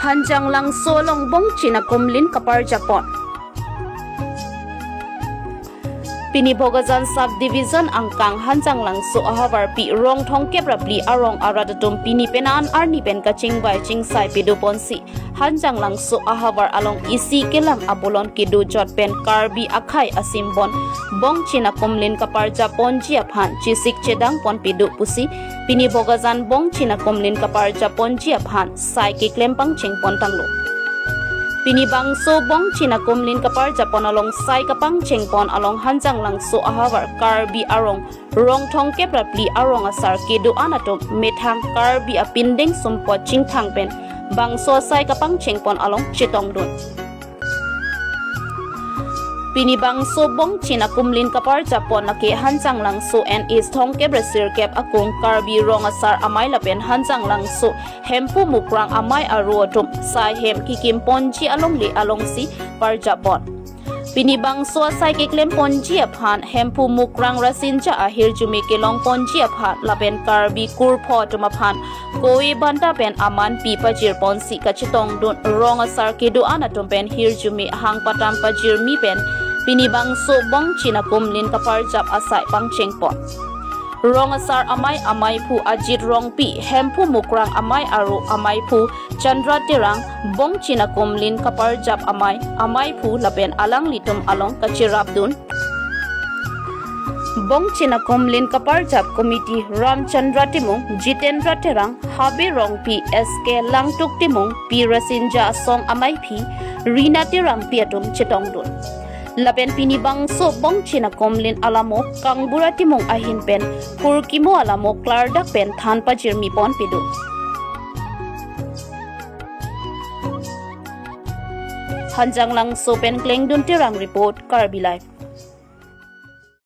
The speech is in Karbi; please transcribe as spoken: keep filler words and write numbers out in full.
Hanjanglangso along Bongchin akumlin kaparjapon. Pini Bokajan Sub Division angkang Hanjanglangso ahavarpi rong thomkep ra phli arong arat atum pini penan arni pen kachingvai chingsai pado ponsi Hanjanglangso ahavar along isi kelang abolon kedo jot pen Karbi akhei asimbon Bongchin akumlin kaparjapponji aphan chesik chedang pon pado pusi pini Bokajan Bongchin akumlin kaparjapponji aphan sai keklem pangcheng pon tanglo. Pini bangso Bongchin akumlin kaparjapon along sai kapangcheng pon along Hanjanglangso ahavar Karbi arong rong thomkep ra phli arong asar kedo-an atum methang Karbi apindeng sumpot chingthang pen bangso sai kapangcheng pon along chetongdun. Pini bangso Bongchin akumlin kaparjapon lake Hanjanglangso N H thomkep ra sirkep akung Karbi rong asar amei lapen Hanjanglangso Hemphu Mukrang amei aro atum sai hem kikimponji alongle alongsi parjapon. Pini bangso asai keklem ponji aphan Hemphu Mukrang Rasinja ahirjume kelong ponji aphan lapen Karbi kurpho atum aphan koi banta pen amanpi pajir ponsi kachetongdun rong asar kedo-an atum pen hirjume ahang patam pajirmi pen pini bangso Bongchin akumlin kaparjap asai pangcheng pon. Rong asar amei ameiphu Ajit Rongpi, Hemphu Mukrang amei aro ameiphu Chandra Terang, Bongchin akumlin kaparjap amei ameiphu lapen alanglitum along kacherapdun. Bongchin akumlin kaparjap committee Ramchandra Timung, Jitendra Terang, Habe Rongpi, S K Langtuk Timung, P Rasinja asong ameiphi Rina Terangpi atum chetongdun. Lapen pini bangso Bongchin akumlin alamo Kangbura Timung ahin pen phurkimo alamo klardak pen than pajirmi pon pado. Hanjanglangso pen Klengdun Terang report, Karbi Live.